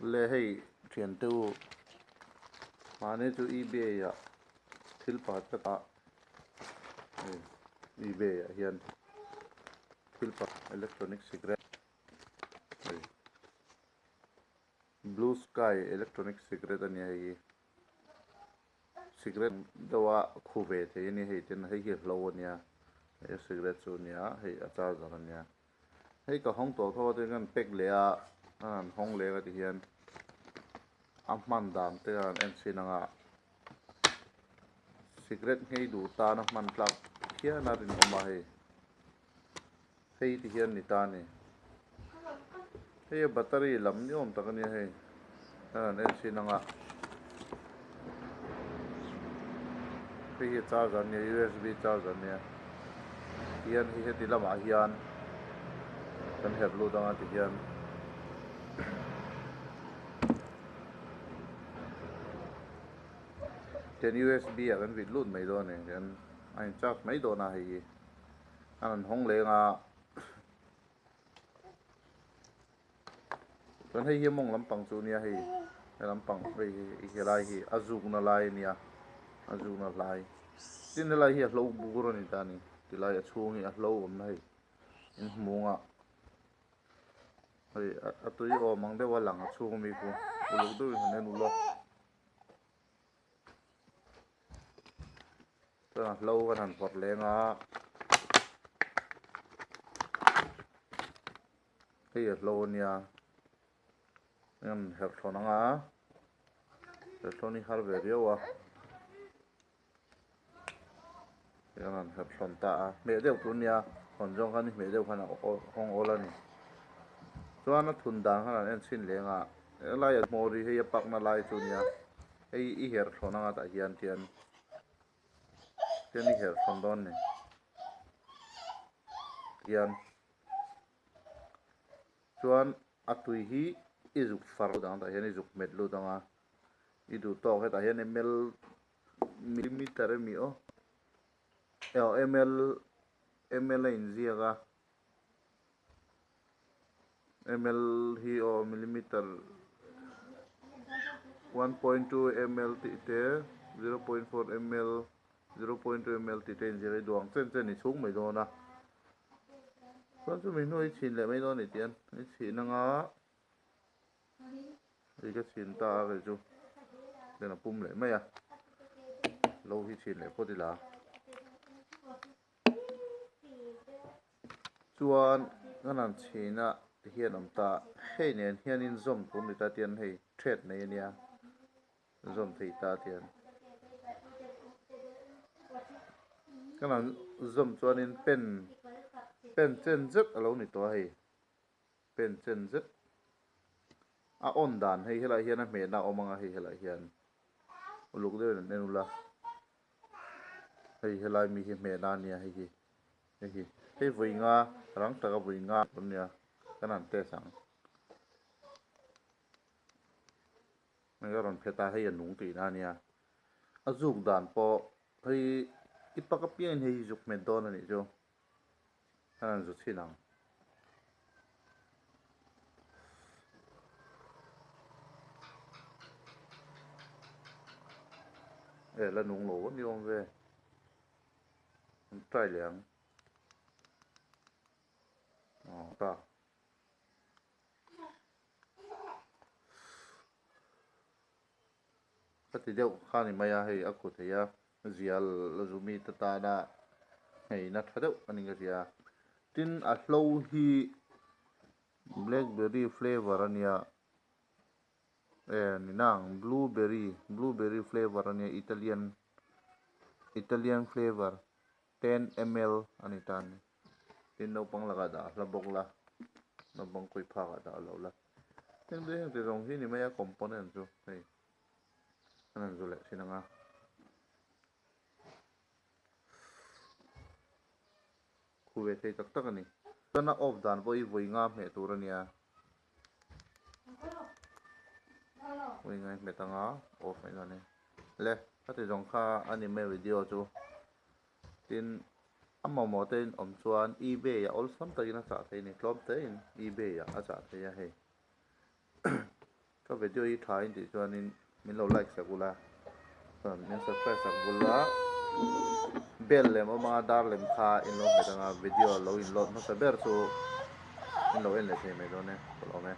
Le hei thian te u mahni chu ebay ah thil pakhat ka tah hei ebay ah hian thil pakhat electronic cigarette hei blue sky electronic cigarette a nia hei hi cigarette deuh a khu ve thei a nia hei ten hei hi a hlo a nia hei a cigarette chu a nia hei a charger a nia. Hei ka hawng tawh tho a chuan kan pack leh a a han hawng leh ka ti hian a hman dan te a han en chhin ang a cigarette nghei duh tan a hman tlak phian a rinawm a hei hei ti hian ni ta a ni hei a battery lam ni awm tak a nia hei a han en chhin ang a hei hi a charger a nia usb charger a nia hian hei heti lamah hian kan herh lut anga ti hian tian usb ah kan vit lut mai dawn a ni tian a in charge mai dawn a hei hi a rawn hawng leng a. Chuan hei hi a mawng lampang chu nia hei he lampang hei hi helai hi a zukna lai a nia a zukna hlai tin helai hi a hlo bur a ni ta a ni tilai a chhung hi a hlo awmna hei in hmung a hei a tui awm ang deuh a lang a chhung ami khu uluk deuhin han en ulawk chuan a hlo kan han vawrh leng a. Hei a hlo ania an herh thlawn ang a herh thlawn hi har ve viau a hian an herh thlawn ta a hmeh deuh tur ania hawn zawng khan hmeh deuh khan a hawng awl a ni chuan a thun dan khan an en chhin leng a helai a hmawr hi hei a pakna lai chu ania hei i herh thlawn anga tah hian tian tian i herh thlawn dawn a ni tian. Chuan a tui hi i zuk far lut ang tah hian i zuk hmet lut ang a, i duh tawk hetah hian ml millimeter emi aw aw ml ml a inziak a ml hi aw millimeter 1.2 ml tih te 0.4 ml 0.2 ml tih te a inziak a i duh ang chen chen i chhung mai dawn a. Chuan chumi hnu i chhin leh mai dawn a ni tian i chhin anga i ka chhin ta a kei chu chuan a pum leh mai a lo hi chhin leh phawt ila chuan kan han chhin a tihian awm ta hei nen hianin zawm tur a ni ta tian hei thread nei a nia. Zawm thei ta tian ka lan zawm chuanin pen pen chen zet a lo ni tawh a hei pen chen zet a on dan hei helaiah hian a hmehna a awm ang a hei helaiah hian uluk deuhin an en ula hei helai mi hi hmehna a nia hei hi hei hi hei vawi nga rang taka vawi nga a nia kan han test ang. Hei a rawn phet a, hei a nung tihna a nia. A zuk dan pawh hei i pak apiangin hei hi zuk hmet dawn a nih chu. A rawn zu chhin ang. E la nung lo a ni awm ve. An try leh ang. Aw ta. Ka ti deuh kha ni mai a, hei a khu thei a, zial zumi te tana hneina tha deuh a ni ka hria. Tin a hlo hi blackberry flavour a nia, e ni nang blueberry, blueberry flavour a nia Italian, Italian flavour 10ml a ni ta a ni. Tin naupang lakah dah hla bawk la, naupang kawi phakah dah lo la. Heng te heng te zawng hi ni mai a component chu hei an han zu leh thin ang a. Khu ve thei tak tak a ni. Chuan a off dan pawh hi vawi nga hmeh tur a nia. Vawi nga hi hmet ang a, off mai dawn a ni. Le, khati zawng kha a ni mai video chu. Tin, a mamawh te in awm chuan ebay ah awlsam takin a chah thei a ni, tlawm te in ebay ah a chah thei a hei. Ka video hi tha in tih chuanin min lo like sak ula chuan min subscribe sak bula bell lem awm anga dar lem kha in lo hmet anga video lo in load hmasa ber chu in lo en leh thei mai dawn e ka lawm e.